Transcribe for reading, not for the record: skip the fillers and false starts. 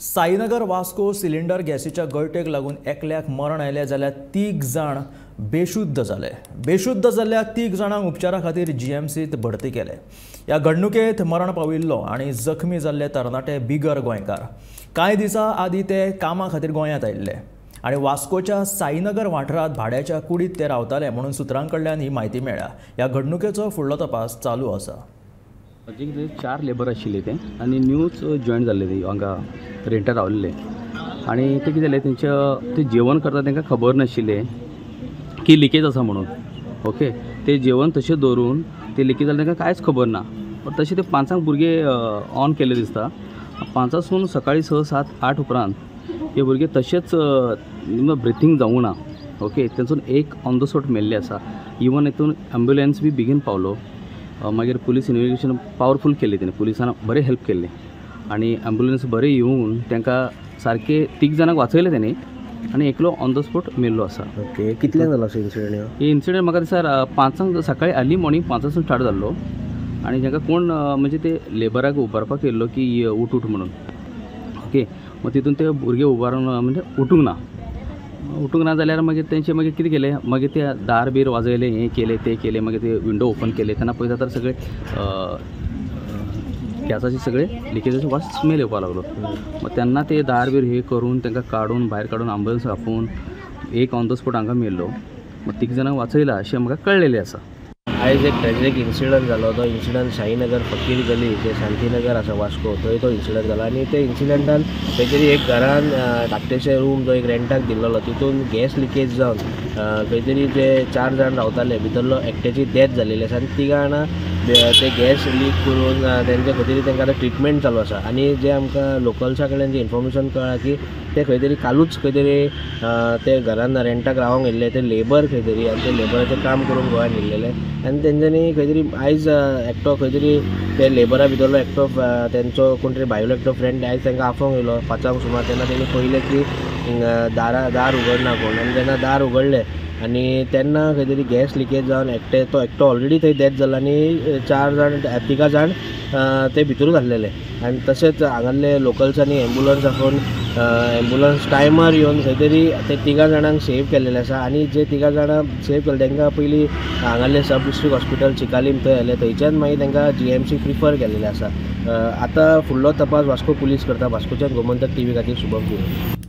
Sainagar Vasco cylinder गॅसीच्या गळटेक लागून एकल्याक मरण आयलें जाल्यार 3 जाण बेशुद्ध जाले. बेशुद्ध जाल्ल्या 3 जाणांक उपचारा खातीर जीएमसीत भरती केले. ह्या घडणुकेंत मरण पाविल्लो आनी जखमी जाल्ले तरणाटे बिगर गोंयकार. कांय दिसां आदीं ते कामा खातीर गोंयांत आयिल्ले आनी वास्कोच्या साईनगर वाठारांत भाड्याच्या कुडींत ते रावताले म्हणून सुत्रां कडल्यान ही म्हायती मेळ्ळ्या. ह्या घडणुकेचो फुडलो तपास चालू आसा. जे 4 लेबर आशिल्ले ते आनी न्यूज जॉयन जाल्ले ते हांगा रेंटार रावल्ले आनी ते कितें जालें तेंच्या ते जेवण करता तांकां खबर नाशिल्लें की लिकेज आसा म्हणून. ओके, ते जेवण तशें दवरून ते लिकेज जालें तांकां कांयच खबर ना. पण तशें ते 5 भुरगे ऑन केल्ले दिसता. 5 सकाळीं 6, 7, 8 उपरांत हे भुरगे तशेंच ब्रिथींग जावंक ना. ओके, तेंचून एक ऑन the spot मेल्ले आसा. इवन हितून एम्बुलन्स बी बेगीन पावलो. मागीर पुलीस इन्वेस्टिगेशन पावरफूल केल्ली तेणी, पुलिसान बरें हेल्प केल्लें आनी एम्बुलन्स बरें येवन तांकां सारके 3 जाणांक वाचयले तेणी आनी एकलो ऑन the spot मेल्लो आसा. ओके, कितल्यांक जालो असो इन्सिडंट? हे इन्सिडंट म्हाका दिसता 5 सकाळीं अर्ली मॉर्निंग 5 स्टार्ट जाल्लो आनी जांकां कोण म्हणजे ते लेबराक उबारपाक येयल्लो की उठ उठ म्हणून. ओके, मग तितून ते भुरगे उबारून म्हणजे उठूंक ना. उठूंक ना जाल्यार मागीर तेंचे मागीर कितें केलें, मागीर ते दार बीर वाजयले, हें केलें तें केलें, मागीर ते विंडो ओपन केले तेन्ना पळयता तर सगळे गॅसाचे सगळे लिकेजाचे वास स्मेल येवपाक लागलो. मग तेन्ना ते दार बीर हे करून तांकां काडून भायर काडून एम्बुलन्स आपोवन एक ऑन the spot हांगा मेल्लो. मग 3 जाणांक वाचयला अशें म्हाका कळ्ळेलें आसा. आयज एक ट्रेजीक इन्सिडंट जालो. तो इन्सिडंट साईनगर फकीर गली जे शांतीनगर आसा वास्को थंय तो इन्सिडंट जालो आनी ते इन्सिडंटान खंय तरी एक घरान धाकटेशे रूम जो एक रेंटाक दिल्लो तितून गॅस लिकेज जावन खंय तरी जे 4 जाण रावताले भितरलो एकट्याची डेथ जाल्ली आसा आनी 3 जाणां ते गॅस लीक करून तेंच्या खंय तरी तांकां आतां ट्रिटमेंट चालू आसा. आनी जे आमकां लोकल्सा कडल्यान जे इन्फॉर्मेशन कळ्ळां की ते खंय तरी कालूच खंय तरी ते घरान रेंटाक रावंक येयल्ले ते लेबर खंय तरी आनी ते लेबराचें काम करून गोंयांत येयल्लेले आनी तेंच्यांनी खंय तरी आयज एकटो खंय तरी ते लेबरा भितरलो एकटो तेंचो कोण तरी भायलो एकटो फ्रेंड आयज तांकां आफोवंक येयलो 5 सुमार. तेन्ना तेणी पळयलें की दार उगडना कोण आनी तेन्ना दार उगडलें आनी तेन्ना खंय तरी गॅस लिकेज जावन एकटे तो एकटो ऑलरेडी थंय डेथ जालो आनी 4 जाण 3 जाण ते भितरूच आसलेले. आनी तशेंच हांगासरले लोकल्सांनी एम्बुलन्स आपोवन एम्बुलन्स टायमार येवन खंय तरी ते 3 जाणांक सेव केल्लेले आसा. आनी जे 3 जाणां सेव केले तांकां पयलीं हांगासरले सब डिस्ट्रिक्ट हॉस्पिटल चिकालीम थंय आयले, थंयच्यान मागीर तांकां जीएमसी प्रिफर केल्लेले आसा. आतां फुडलो तपास वास्को पुलीस करता. वास्कोच्यान गोमंतक टीव्ही खातीर शुभम.